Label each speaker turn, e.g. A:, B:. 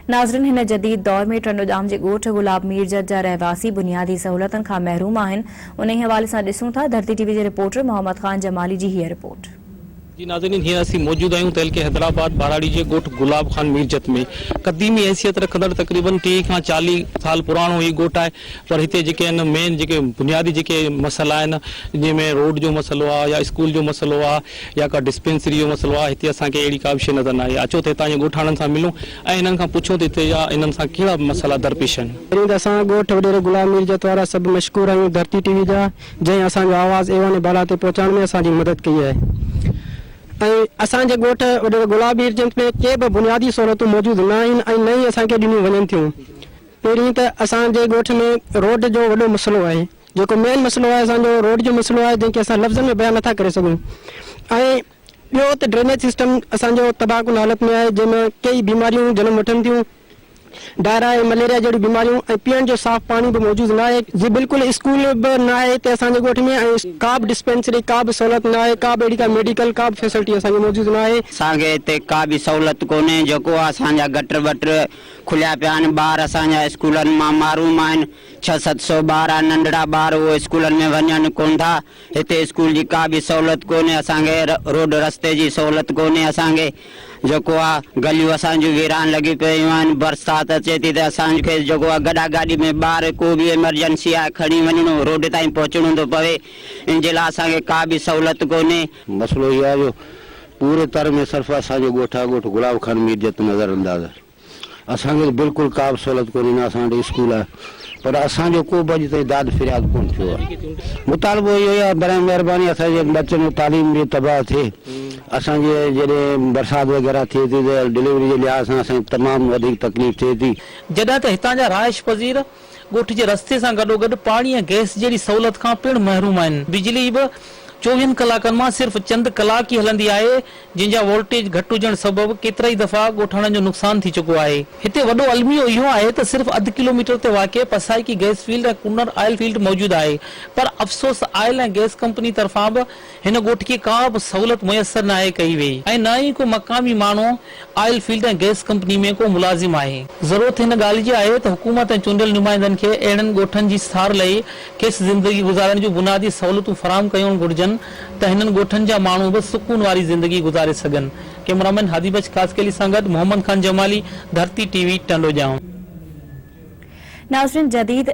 A: ناظرين هن جديد دور ۾ ٽنڊوڄام جي ڳوٺ گلاب ميرجت جا رهواسي بنيادي سهولتن کان محروم آهن انهي حوالي سان ڏسون ٿا ڌرتي ٽي وي جي رپورٽر محمد خان جمالي جي هيء رپورٽ.
B: جي ناظرين هينئر اسين موجود آهيون تعلقي حيدرآباد ٻهراڙي جي ڳوٺ گلاب خان ميرجت ۾ قديمي حيثيت رکندڙ تقريبن 30 کان 40 سال پراڻو هي ڳوٺ آهي پر هتي جيڪي آهن مين جيڪي بنيادي جيڪي مسئلا آهن جنهن ۾ روڊ جو مسئلو آهي يا اسڪول جو مسئلو آهي يا ڪا ڊسپينسري جو مسئلو آهي هتي اسان کي اهڙي ڪا به شيء نظر نه آئي اچو ته هتان جي ڳوٺاڻن سان ملون ۽ هنن کان پڇون ته هتي جا انهن سان ڪهڙا مسئلا درپيش آهن.
C: پهرين ته اسان ڳوٺ وڏيري غلام مير جت وارا سڀ مشڪور آهيون ڌرتي ٽي وي جا جنهن اسان جو آواز ايوان بالا تي پهچائڻ ۾ اسان جي مدد ڪئي آهي ۽ اسان جي ڳوٺ وڏيري غلام مير جت ۾ ڪي به بنيادي سهولتون موجود نه آهن ۽ نه ئي اسان کي ڏنيون وڃن ٿيون پهرين ته اسان جي ڳوٺ ۾ روڊ جو وڏو مسئلو آهي جيڪو مين مسئلو آهي اسان جو روڊ جو مسئلو آهي جنهن کي اسان لفظن ۾ بيان نٿا ڪري سگهون ۽ ٻيو ته ڊرينيج سسٽم اسان جو تباهه ڪن حالت ۾ آهي جنهن مان ڪيئي بيماريون جنم وٺن ٿيون ڊائرا ۽ مليريا جهڙيون بيماريون ۽ پيئڻ جو صاف پاڻي به موجود نه آهي. جي بلڪل اسڪول به نه آهي هتي اسان جي ڳوٺ ۾ ۽ ڪا به ڊسپينسري ڪا به سهولت نه آهي ڪا به اهڙي ڪا ميڊيڪل ڪا به فيسلٽي اسان کي موجود نه آهي.
D: اسان کي هتي ڪا به سهولت ڪونهي جيڪو اسان جا گٽر وٽر کليا پيا آهن ٻار اسان جا اسڪولن مان محروم آهن ڇهه ست سو ٻار آهن ننڍڙا ٻار اهي اسڪولن ۾ وڃن ڪون ٿا هتي اسڪول جي ڪا به سهولت ڪونهي اسان کي روڊ رستي جي سهولت ڪونهي اسان کي جيڪو آ گليون اسان جون ويران لڳيون پيون آهن برسات اچي ٿي ته اسان کي جيڪو آ گڏا گاڏي ۾ ٻار ڪو به ايمرجنسي آهي کڻي وڃڻو روڊ تائين پهچڻو ٿو پوي ان جي لاء اسان کي ڪا به سهولت ڪونهي.
E: مسئلو اهو آهي جو پوري تر ۾ صرف اسان جو ڳوٺ آهي ڳوٺ گلاب خان مير جت نظر انداز آهي. اسان کي ته بلڪل ڪا به سهولت ڪونهي نه اسان وٽ اسڪول آهي پر اسان جو ڪو به اڄ تائين داد فرياد ڪونه ٿيو آهي مطالبو اهو ئي آهي برائي مهرباني اسان جي ٻچن جو تعليم به تباهه ٿئي اسان جي جڏهن برسات وغيره ٿئي ٿي ته ڊليوري جي لحاظ سان اسان کي تمام وڌيڪ تڪليف ٿئي ٿي.
F: جڏهن ته هتان جا رهائش پذير ڳوٺ جي رستي سان گڏوگڏ پاڻي ۽ گئس جهڙي سهولت کان پڻ محروم آهن. بجلي به چوويهن ڪلاڪن مان صرف چند ڪلاڪ ئي هلندي آهي، جنهن جا وولٽيج گهٽ هجڻ سبب ڪيترائي دفعا ڳوٺاڻن جو نقصان ٿي چڪو آهي. هتي وڏو الميو اهو آهي ته صرف اڌ ڪلوميٽر تي واقع Pasayaki gas field ۽ Kunnar oil field موجود آهي پر افسوس آئل ۽ گئس ڪمپني طرفان به هن ڳوٺ کي ڪا به سهولت ميسر ناهي ڪئي وئي ۽ نه ئي ڪو مقامي ماڻهو آئل فيلڊ ۽ گئس ڪمپني ۾ ڪو ملازم آهي. ضرورت هن ڳالهه جي آهي ته حڪومت ۽ چونڊيل نمائندن کي اهڙن ڳوٺن جي سار لهي کيس زندگي گذارڻ جون بنيادي سهولتون فراهم ڪيون گهرجن ته هنن ڳوٺن جا ماڻهو به سڪون واري زندگي گذاري سگهن. ڪئميرامين هادي بخش خاصخيلي سان گڏ محمد خان جمالي، ڌرتي ٽي وي، ٽنڊوڄام.
A: ناظرين جديد.